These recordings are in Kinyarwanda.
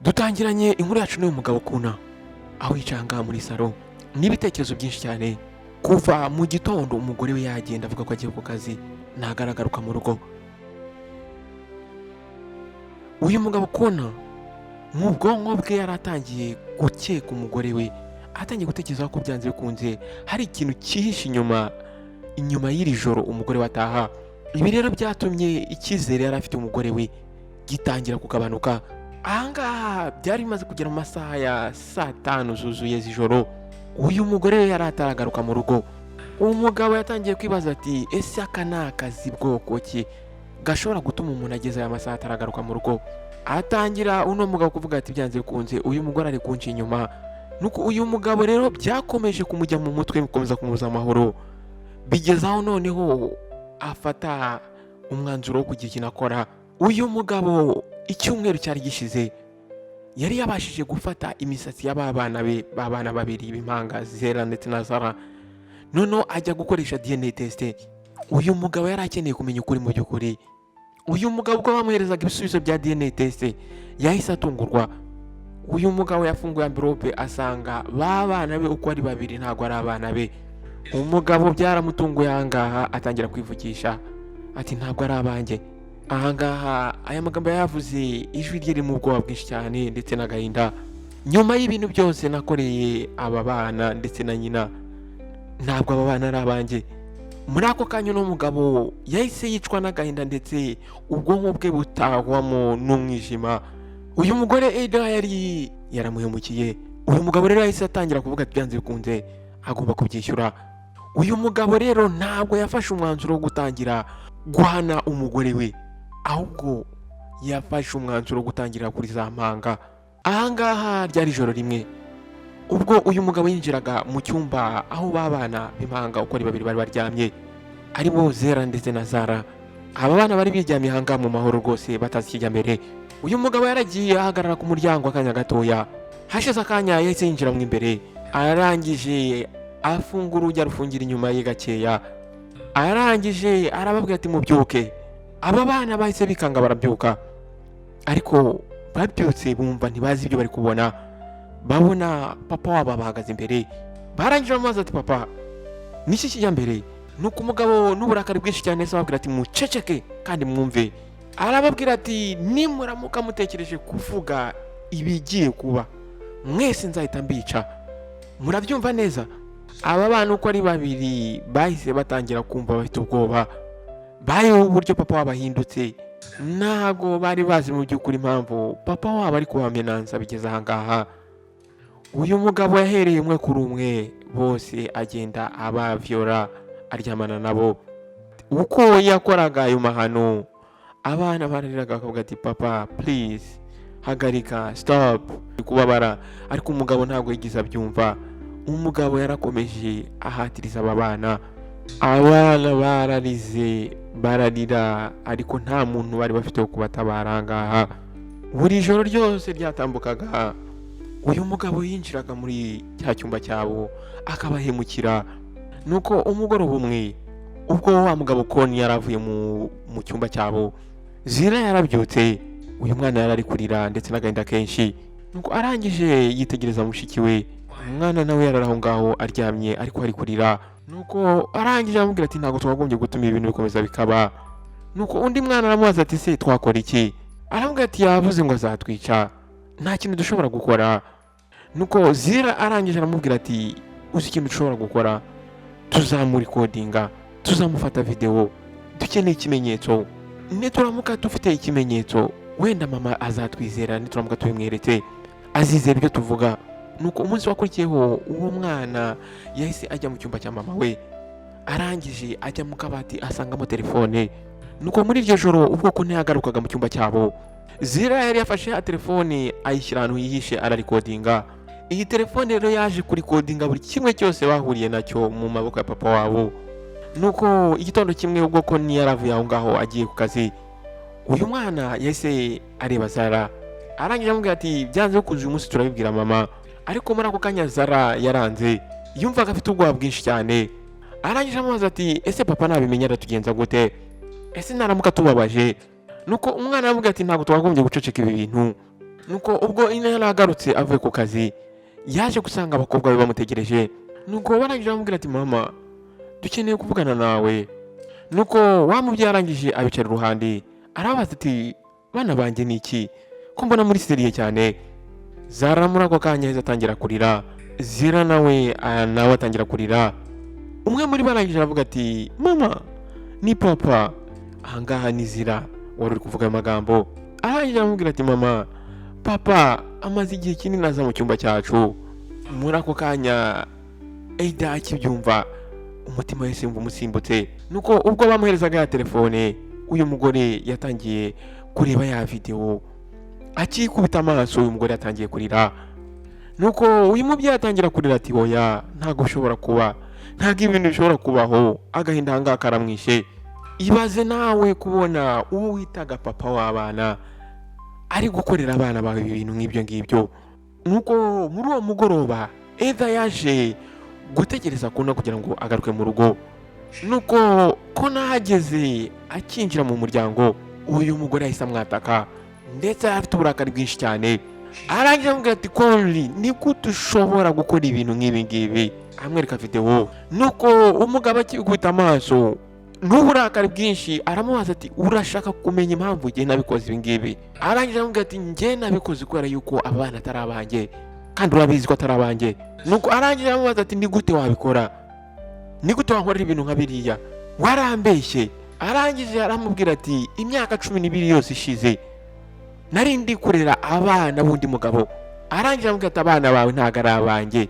Dutangiranye inkuru yacu n'uyu mugabo Kuna, aho yicaye ahangaha muri salo n'ibitekerezo byinshi cyane. Kuva mu gitondo umugore we yagenda avuga ko agiye ku kazi, ntagaragaruka mu rugo. Uyu mugabo Kuna mu bwonko bwe yari atangiye gukeka umugore we, atangiye gutekereza ko byanze bikunze hari ikintu cyihishe inyuma y'iri joro umugore we ataha. Ibi rero byatumye icyizere yari afite umugore we gitangira kugabanuka. Ahangaha byari bimaze kugera mu masaha ya saa 5 zuzuye z'ijoro, uyu mugore we yari ataragaruka mu rugo. Umugabo yatangiye kwibaza ati: "Ese aka ni akazi bwoko ki gashobora gutuma umuntu ageze aya masaha ataragaruka mu rugo?" Atangira uno mugabo kuvuga ati: "Byanze bikunze uyu mugore ari kunca inyuma." Nuko uyu mugabo rero byakomeje kumujya mu mutwe, bikomeza kumubuza amahoro, bigeze aho noneho afata umwanzuro wo kugira ikintu akora. Uyu mugabo icyumweru cyari gishize yari yabashije gufata imisatsi y'aba bana be, ba bana babiri b'impanga, Zera ndetse na Zara, noneho ajya gukoresha DNA test. Uyu mugabo yari akeneye kumenya ukuri mu by'ukuri. Uyu mugabo ubwo bamuherezaga ibisubizo bya DNA test yahise atungurwa. Uyu mugabo yafunguye envelope asanga ba bana be uko ari babiri ntabwo ari abana be. Umugabo byaramutunguye ahangaha, atangira kwivugisha ati: "Ntabwo ari abanjye." Ahangaha aya magambo yayavuze ijwi rye ririmo ubwoba bwinshi cyane ndetse n'agahinda: "Nyuma y'ibintu byose nakoreye aba bana ndetse na nyina, ntabwo aba bana ari abanjye." Muri ako kanya uno mugabo yahise yicwa n'agahinda ndetse ubwonko bwe butahwamo n'umwijima. Uyu mugore Eda yari yaramuhemukiye. Uyu mugabo rero yahise atangira kuvuga ati byanze bikunze agomba kubyishyura. Uyu mugabo rero ntabwo yafashe umwanzuro wo gutangira guhana umugore we, ahubwo yafashe umwanzuro wo gutangira kuri za mpanga. Ahangaha ryari ijoro rimwe ubwo uyu mugabo yinjiraga mu cyumba aho ba bana b'impanga uko ari babiri bari baryamye, aribo Zera ndetse na Zara. Aba bana bari biryamiye ahangaha mu mahoro rwose, batazi ikijya mbere. Uyu mugabo yaragiye ahagarara ku muryango akanya gatoya. Hashize akanya yahise yinjira mo imbere, arangije afunga urugi, arufungira inyuma ye gakeya, arangije arababwira ati: "Mubyuke." Aba bana bahise bikanga barabyuka, ariko babyutse bumva ntibazi ibyo bari kubona. Babona papa wabo abahagaze imbere. Barangije bamubaza ati: "Papa, niki kijya mbere?" Nuko umugabo n'uburakari bwinshi cyane yahise ababwira ati: "Muceceke kandi mwumve." Arababwira ati: "Nimuramuka mutekereje kuvuga ibigiye kuba, mwese nzahita mbica, murabyumva neza?" Aba bana uko ari babiri bahise batangira kumva bafite ubwoba. Bayeho uburyo papa wabo ahindutse, ntabwo bari bazi mu by'ukuri impamvu papa wabo ari kubamenanza bigeze ahangaha. Uyu mugabo yahereye umwe kuri umwe bose agenda abavyora, aryamana nabo. Uko yakoraga ayo mahano, abana barariraga bakavuga ati: "Papa, please, hagarika, stop kubabara." Ariko umugabo ntabwo yigeze abyumva. Umugabo yarakomeje ahatiriza aba bana. Abana bararize, bararira, ariko nta muntu bari bafite wo kubatabara. Ahangaha buri joro ryose ryatambukaga, uyu mugabo yinjiraga muri cya cyumba cyabo akabahemukira. Nuko umugoroba umwe, ubwo wa mugabo Koni yari avuye mu cyumba cyabo, Zira yarabyutse. Uyu mwana yari ari kurira ndetse n'agahinda kenshi. Nuko arangije yitegereza mushiki we. Umwana nawe yari aho ngaho aryamye ariko ari kurira. Nuko arangije aramubwira ati: "Ntabwo twakagombye gutuma ibintu bikomeza bikaba." Nuko undi mwana aramubaza ati: "Se twakora iki?" Aramubwira ati: "Yavuze ngo azatwica, nta kintu dushobora gukora." Nuko Zira arangije aramubwira ati: "Uzi ikintu dushobora gukora? Tuzamurikodinga, tuzamufata videwo. Dukeneye ikimenyetso. Nituramuka dufite ikimenyetso, wenda mama azatwizera. Nituramuka tubimweretse, azizera ibyo tuvuga." Nuko umunsi wakurikiyeho uwo mwana yahise ajya mu cyumba cya mama we, arangije ajya mu kabati asangamo telefone. Nuko muri iryo joro ubwo ko ntiyagarukaga mu cyumba cyabo, Zira yari yafashe ya telefone ayishyira ahantu yihishe, ararikodinga. Iyi telefone rero yaje kurikodinga buri kimwe cyose bahuriye nacyo mu maboko ya papa wabo. Nuko igitondo kimwe ubwo ko yaravuye aho ngaho agiye ku kazi, uyu mwana yahise areba Zara, arangije amubwira ati: "Byanze bikunze uyu munsi turabibwira mama." Ariko muri ako kanya Zara yaranze, yumvaga afite ubwoba bwinshi cyane. Arangije amubaza ati: "Ese papa nabimenya aratugenza gute? Ese naramuka tubabaje?" Nuko umwana aramubwira ati: "Ntabwo twakagombye guceceka ibi bintu." Nuko ubwo ina yari agarutse avuye ku kazi, yaje gusanga abakobwa be bamutegereje. Nuko barangije bamubwira ati: "Mama, dukeneye kuvugana nawe." Nuko wa mubyeyi arangije abicara iruhande, arabaza ati: "Bana banjye, ni iki ko mbona muri sérieux cyane?" Zara muri ako kanya yahise atangira kurira, Zira nawe nawe atangira kurira. Umwe muri bo arangije aravuga ati: "Mama, ni papa." Ahangaha ni Zira wari uri kuvuga ayo magambo. Arangije aramubwira ati: "Mama, papa amaze igihe kinini aza mu cyumba cyacu." Muri ako kanya Eida akibyumva, umutima wese yumva umusimbutse. Nuko ubwo bamuherezaga ya telefone, uyu mugore yatangiye kureba ya videwo. Akikubita amaso, uyu mugore yatangiye kurira. Nuko uyu mubyeyi atangira kurira ati: "Oya, ntabwo ushobora kuba, ntabwo ibintu bishobora kubaho." Agahinda ahangaha karamwishe. Ibaze nawe kubona uwo witaga papa w'abana ari gukorera abana bawe ibintu nk'ibyo ngibyo. Nuko muri uwo mugoroba Eda yaje gutegereza Kona kugira ngo agaruke mu rugo. Nuko Kona ahageze, akinjira mu muryango, uyu mugore yahise amwataka, ndetse afite uburakari bwinshi cyane. Arangije amubwira ati: "Konri, ni gute ushobora gukora ibintu nk'ibi ngibi?" Amwereka videwo. Nuko umugabo akikubita amaso n'uburakari bwinshi, aramubaza ati: "Urashaka kumenya impamvu njye nabikoze ibi ngibi?" Arangije aramubwira ati: "Njye nabikoze kubera yuko aba bana atari abanjye, kandi urabizi ko atari abanjye." Nuko arangije aramubaza ati: "Ni gute wabikora? Ni gute wankorera ibintu nka biriya? Warambeshye." Arangije aramubwira ati: "Imyaka 12 yose ishize nari ndi kurera abana b'undi mugabo." Arangije aramubwira ati: "Abana bawe ntabwo ari abanjye,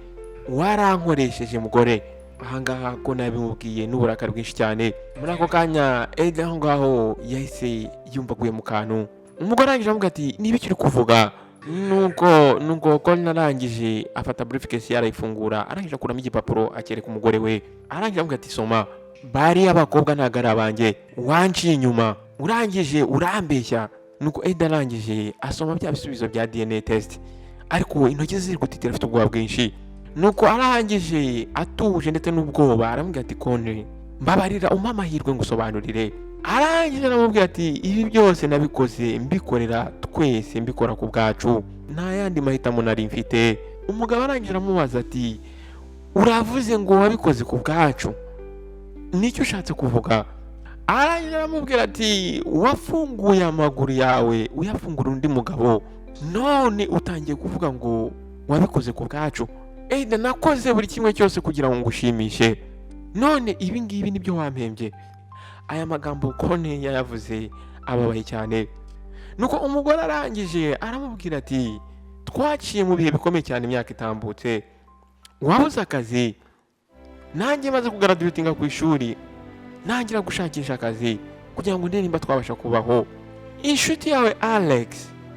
warankoresheje mugore." Ahangaha ko nabimubwiye n'uburakari bwinshi cyane. Muri ako kanya Eda aho ngaho yahise yumva aguye mu kantu. Umugore arangije aramubwira ati: "Niba icyo uri kuvuga." Nuko ko narangije afata briefcase, arayifungura, arangije akuramo igipapuro akereka umugore we. Arangije aramubwira ati: "Soma, bariya abakobwa ntabwo ari abanjye, wanciye inyuma, urangije urambeshya." Nuko Eda arangije asoma bya bisubizo bya DNA test, ariko intoki ze ziri gutitira, afite ubwoba bwinshi. Nuko arangije atuje ndetse n'ubwoba aramubwira ati: "Kone, mbabarira umpe amahirwe ngusobanurire." Arangije aramubwira ati: "Ibi byose nabikoze mbikorera twese, mbikora ku bwacu, nta yandi mahitamo nari mfite." Umugabo arangije aramubaza ati: "Uravuze ngo wabikoze ku bwacu, nicyo ushatse kuvuga?" Arangije aramubwira ati: "Wafunguye amaguru yawe uyafungura undi mugabo, none utangiye kuvuga ngo wabikoze ku bwacu. Eda, nakoze buri kimwe cyose kugira ngo ngushimishe, none ibi ngibi nibyo wampembye?" Aya magambo Kone yayavuze ababaye cyane. Nuko umugore arangije aramubwira ati: "Twaciye mu bihe bikomeye cyane imyaka itambutse, wabuze akazi, nanjye maze kugraduatinga ku ishuri ntangira gushakisha akazi kugira ngo ndebe nimba twabasha kubaho. Inshuti yawe Alex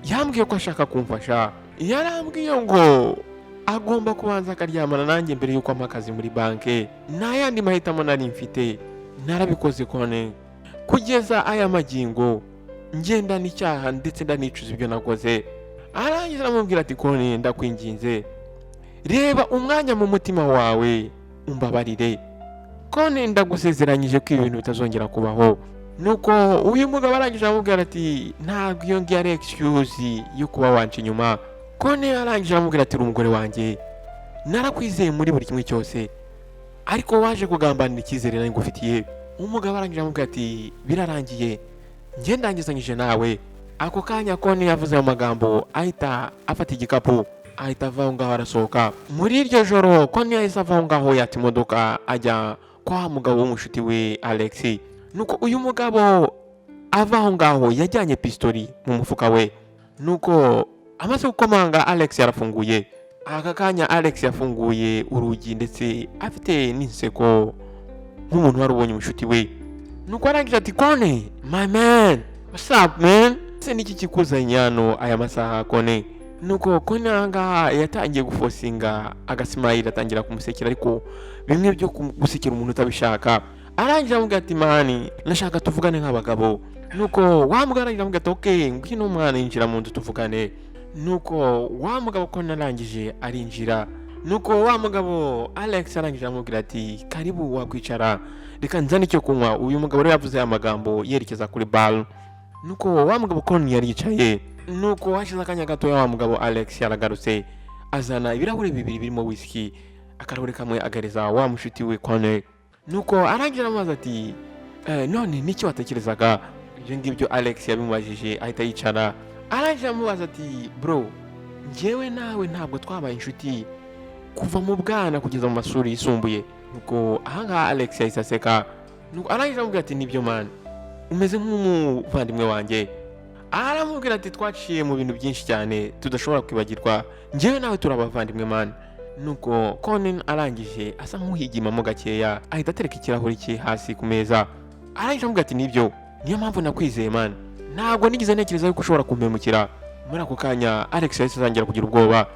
yambwiye ko ashaka kumfasha, yarambwiye ngo agomba kubanza akaryamana nanjye mbere y'uko ampa akazi muri banki. Nta yandi mahitamo nari mfite, narabikoze Kone. Kugeza aya magingo ngenda n'icyaha ndetse ndanicuza ibyo nakoze." Arangiza aramubwira ati: "Kone, ndakwinginze, reba umwanya mu mutima wawe umbabarire. Kone, ndagusezeranyije ko ibintu bitazongera kubaho." Nuko uyu mugabo arangije aramubwira ati: "Ntabwo iyo ngiyo ari excuse yo kuba wanca inyuma." Kone arangije aramubwira ati: "Uri umugore wanjye, narakwizeye muri buri kimwe cyose, ariko waje kugambanira icyizere nari ngufitiye." Umugabo arangije aramubwira ati: "Birarangiye, njye ndangizanyije nawe." Ako kanya Kone yavuze ayo magambo, ahita afata igikapu, ahita ava aho ngaho arasohoka. Muri iryo joro Kone yahise ava aho ngaho, yata imodoka, ajya kwa mugabo w'umushuti we Alex. Nuko uyu mugabo ava aho ngaho yajyanye pistori mu mufuka we. Nuko amaze gukomanga, Alex yarafunguye. Aka kanya Alex yafunguye urugi ndetse afite n'inseko nk'umuntu wari ubonye umushuti we. Nuko arangije ati: "Kone, my man, what's up man? Se niki kikuzanye hano aya masaha, Kone?" Nuko Kone ahangaha yatangiye guforcinga agasmile, atangira kumusekera, ariko bimwe byo gusekera umuntu utabishaka. Arangije aramubwira ati: "Man, nashaka tuvugane nk'abagabo." Nuko wa mugabo arangije aramubwira ati: "Okay, ngwino mwana, yinjira mu nzu tuvugane." Nuko wa mugabo Kone arangije arinjira. Nuko wa mugabo Alex arangije aramubwira ati: "Karibu, wakwicara, reka nzane icyo kunywa." Uyu mugabo rero yavuze aya magambo yerekeza kuri bar. Nuko wa mugabo Kone yari yicaye. Nuko hashize akanya gatoya, wa mugabo Alex yaragarutse, azana ibirahuri bibiri birimo whisky, akarahuri kamwe agareza wa mushuti we Kone. Nuko arangira amazi ati: "None nicyo watekerezaga?" Ibyo ngibyo Alex yabimubajije ahita yicara. Arangije amubaza ati: "Bro, njyewe nawe ntabwo twabaye inshuti kuva mu bwana kugeza mu mashuri yisumbuye?" Nuko ahangaha Alex yahise aseka. Nuko arangije amubwira ati: "Nibyo man, umeze nk'umuvandimwe wanjye." Aramubwira ati: "Twaciye mu bintu byinshi cyane tudashobora kwibagirwa, njyewe nawe turi abavandimwe man." Nuko Conan arangije asa nk'uhigimamo gakeya, ahita atereka ikirahuri cye hasi ku meza. Arangije amubwira ati: "Nibyo, niyo mpamvu nakwizeye man, ntabwo nigeze ntekereza yuko ushobora kumpemukira." Muri ako kanya Alex yahise atangira kugira ubwoba.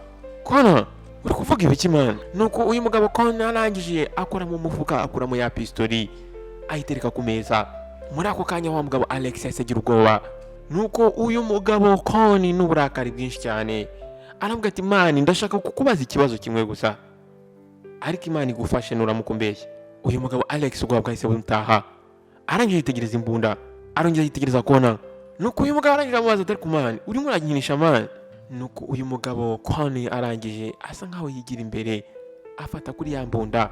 "Conan, uri kuvuga ibiki man?" Nuko uyu mugabo Conan arangije akora mu mufuka, akuramo ya pistori, ayitereka ku meza. Muri ako kanya wa mugabo Alex yahise agira ubwoba. Nuko uyu mugabo Koni n'uburakari bwinshi cyane aravuga ati: "Man, ndashaka kukubaza ikibazo kimwe gusa, ariko Imana igufashe nuramuka umbeshya." Uyu mugabo Alex ubwoba bwahise bumutaha. Arangije yitegereza imbunda, arongera yitegereza Kona. Nuko uyu mugabo arangije amubaza ati: "Ariko man, urimo urankinisha man?" Nuko uyu mugabo Koni arangije asa nkaho yigira imbere, afata kuri ya mbunda.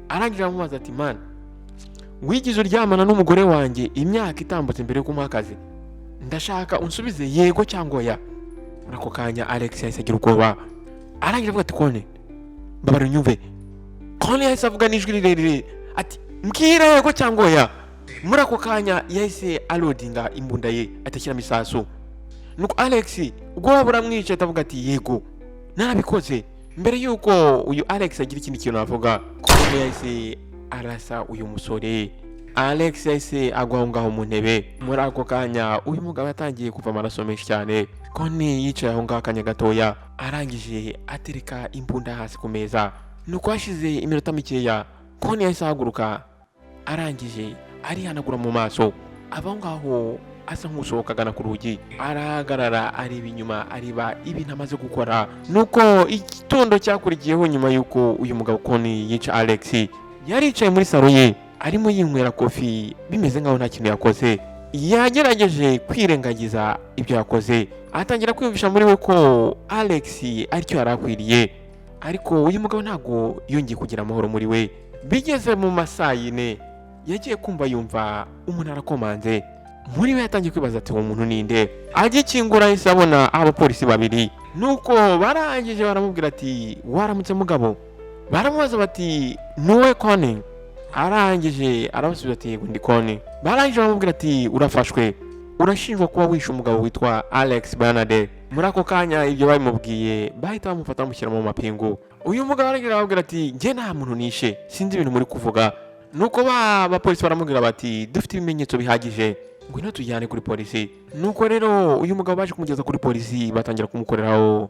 Arangije amubaza ati: "Man, wigize uryamana n'umugore wanjye imyaka itambutse mbere yo kumuha akazi? Ndashaka unsubize yego cyangwa oya." Muri ako kanya Alex yahise agira ubwoba. Arangije avuga ati: "Kone, mbabara unyumve." Kone yahise avuga n'ijwi rirerire ati: "Mbwira yego cyangwa oya." Muri ako kanya yahise aloadinga imbunda ye, atashyiramo isasu. Nuko Alex ubwoba buramwica, ahita avuga ati: "Yego, narabikoze." Mbere y'uko uyu Alex agira ikindi kintu avuga, Kone yahise arasa uyu musore. Alex yahise agwa aho ngaho mu ntebe. Muri ako kanya uyu mugabo yatangiye kuva amaraso menshi cyane. Kone yicaye aho ngaho akanya gatoya, arangije atereka imbunda hasi ku meza. Nuko hashize iminota mikeya, Kone yahise ahaguruka, arangije arihanagura mu maso, ava aho ngaho asa nk'usohoka agana ku rugi. Arahagarara, areba inyuma, areba ibintu amaze gukora. Nuko igitondo cyakurikiyeho, nyuma y'uko uyu mugabo Koni yica Alex, yaricaye muri salo ye arimo yinywera kofi, bimeze nkaho nta kintu yakoze. Yagerageje kwirengagiza ibyo yakoze, atangira kwiyumvisha muri we ko Alex aricyo yari akwiriye. Ariko uyu mugabo ntabwo yongeye kugira amahoro muri we. Bigeze mu ma saa 4, yagiye kumva yumva umuntu arakomanze. Muri we yatangiye kwibaza ati: "Uwo muntu ninde?" Agikingura yahise abona abapolisi babiri. Nuko barangije baramubwira ati: "Waramutse mugabo." Baramubaza bati: "Nuwe Kone?" Arangije arabasubiza ati: "Yego, ndi Kone." Barangije baramubwira ati: "Urafashwe, urashinjwa kuba wishe umugabo witwa Alex Bernarde." Muri ako kanya ibyo babimubwiye, bahita bamufata bamushyira mu mapingu. Uyu mugabo arangije arababwira ati: "Njye nta muntu nishe, sinzi ibintu muri kuvuga." Nuko ba bapolisi baramubwira bati: "Dufite ibimenyetso bihagije, ngwino tujyane kuri polisi." Nuko rero uyu mugabo baje kumugeza kuri polisi, batangira kumukoreraho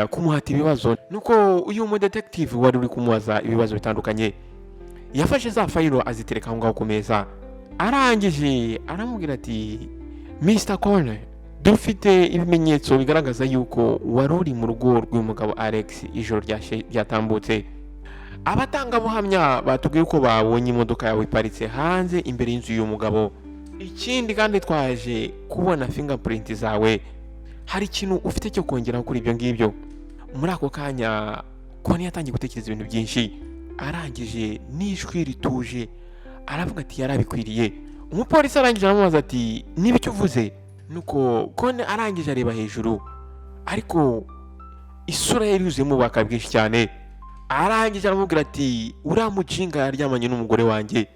kumuhata ibibazo. Nuko uyu mudetective wari uri kumubaza ibibazo bitandukanye yafashe za fayiro azitereka aho ngaho ku meza. Arangije aramubwira ati: "Mr Cone, dufite ibimenyetso bigaragaza yuko wari uri mu rugo rw'uyu mugabo Alex ijoro ryatambutse. Abatangabuhamya batubwiye ko babonye imodoka yawe iparitse hanze imbere y'inzu y'uyu mugabo. Ikindi kandi, twaje kubona fingerprint zawe. Hari ikintu ufite cyo kongeraho kuri ibyo ngibyo?" Muri ako kanya Koni yatangiye gutekereza ibintu byinshi. Arangije n'ijwi rituje aravuga ati: "Yarabikwiriye." Umupolisi arangije aramubaza ati: "Niba icyo uvuze?" Nuko Kone arangije areba hejuru, ariko isura ye yari yuzuyemo uburakari bwinshi cyane. Arangije aramubwira ati: "Uriya mucinga yaryamanye n'umugore wanjye,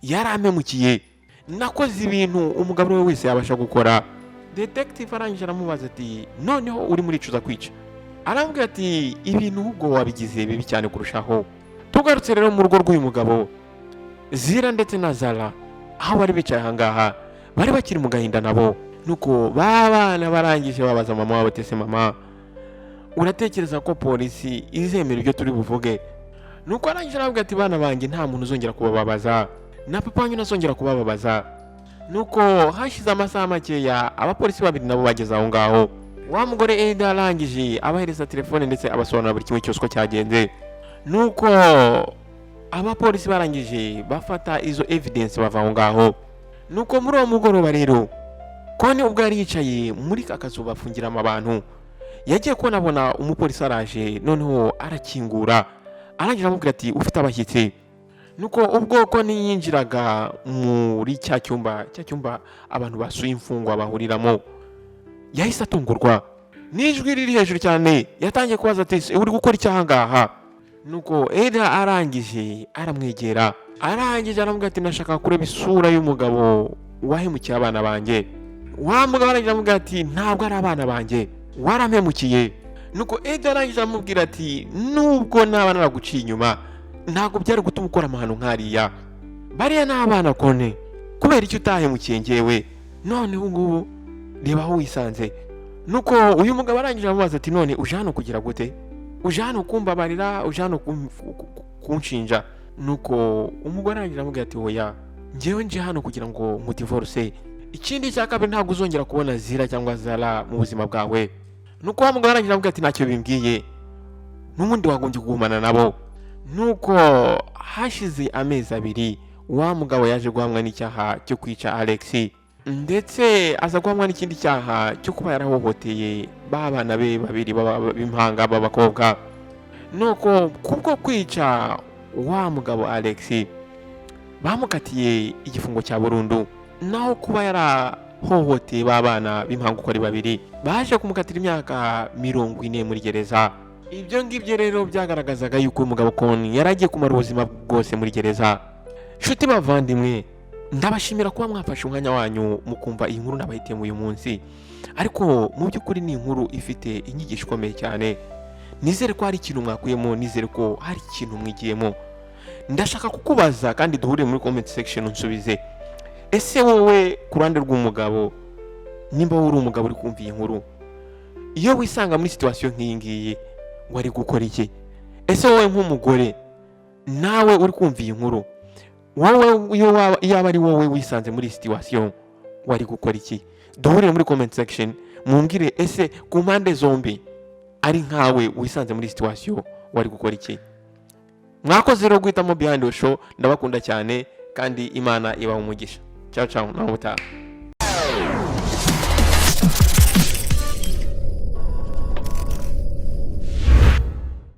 yarampemukiye, nakoze ibintu umugabo we wese yabasha gukora." Detective arangije aramubaza ati: "Noneho urimo uricuza kwica?" Aramubwira ati: "Ibintu ahubwo wabigize bibi cyane kurushaho." Tugarutse rero mu rugo rw'uyu mugabo Zira ndetse na Zara, aho bari bicaye ahangaha, bari bakiri mu gahinda nabo. Nuko ba bana barangije babaza mama wabo ati: "Ese mama, uratekereza ko polisi izemera ibyo turi buvuge?" Nuko arangije aravuga ati: "Bana banjye, nta muntu uzongera kubababaza, na papa wanyu ntazongera kubababaza." Nuko hashize amasaha makeya, abapolisi babiri nabo bageze aho ngaho. Wa mugore Eda arangije abahereza telefone ndetse abasobanurira buri kimwe cyose uko cyagenze. Nuko abapolisi barangije bafata izo evidence, bava aho ngaho. Nuko muri uwo mugoroba rero Kone ubwo yari yicaye muri ka kazu bafungiramo abantu, yagiye kubona abona umupolisi araje, noneho arakingura, arangira aramubwira ati: "Ufite abashyitsi." Nuko ubwo Kone yinjiraga muri cya cyumba abantu basuye imfungwa bahuriramo, yahise atungurwa n'ijwi riri hejuru cyane. Yatangiye kubaza ati: "Ese uri gukora icyaha ngaha?" Nuko Eda arangije aramwegera, arangije aramubwira ati: "Nashaka kureba isura y'umugabo wahemukiye abana banjye." Wa mugabo arangije aramubwira ati: "Ntabwo ari abana banjye, warampemukiye." Nuko Eda arangije aramubwira ati: "Nubwo naba naraguciye inyuma, ntabwo byari gutuma ukora amahano nk'ariya. Bariya ni abana, Kone. Kubera icyo utahemukiye ngewe? None ubu ngubu reba aho wisanze." Nuko uyu mugabo arangije aramubaza ati: "None uje hano kugira gute? Uje hano kumbabarira? Uje hano kunshinja?" Nuko umugore arangije aramubwira ati: "Oya, ngewe nje hano kugira ngo nkudivorce. Ikindi cya kabiri, ntabwo uzongera kubona Zira cyangwa Zara mu buzima bwawe." Nuko wa mugabo arangije aramubwira ati: "Ntacyo bimbwiye, n'ubundi wagombye kugumana nabo." Nuko hashize amezi 2, wa mugabo yaje guhamwa n'icyaha cyo kwica Alex, ndetse aza guhamwa n'ikindi cyaha cyo kuba yarahohoteye ba bana be babiri b'impanga b'abakobwa. Nuko kubwo kwica wa mugabo Alex, bamukatiye igifungo cya burundu, naho kuba yarahohoteye ba bana b'impanga uko ari babiri, baje kumukatira imyaka 40 muri gereza. Ibyo ngibyo rero byagaragazaga yuko uyu mugabo Koni yari agiye kumara ubuzima bwose muri gereza. Nshuti bavandimwe, ndabashimira kuba mwafashe umwanya wanyu mukumva iyi nkuru nabahitiyemo uyu munsi. Ariko mu by'ukuri ni inkuru ifite inyigisho ikomeye cyane. Nizere ko hari ikintu mwakuyemo, nizere ko hari ikintu mwigiyemo. Ndashaka kukubaza kandi duhurire muri comment section unsubize: ese wowe ku ruhande rw'umugabo, nimba wowe uri umugabo uri kumva iyi nkuru, iyo wisanga muri situation nk'iyi ngiyi wari gukora iki? Ese wowe nk'umugore nawe uri kumva iyi nkuru, wowe iyo waba yaba ari wowe wisanze muri situation wari gukora iki? Duhurire muri comment section mumbwire: ese ku mpande zombi, ari nkawe wisanze muri situation wari gukora iki? Mwakoze rero guhitamo Behind the Show. Ndabakunda cyane kandi Imana ibaha umugisha. Ciao ciao, nawe utaha.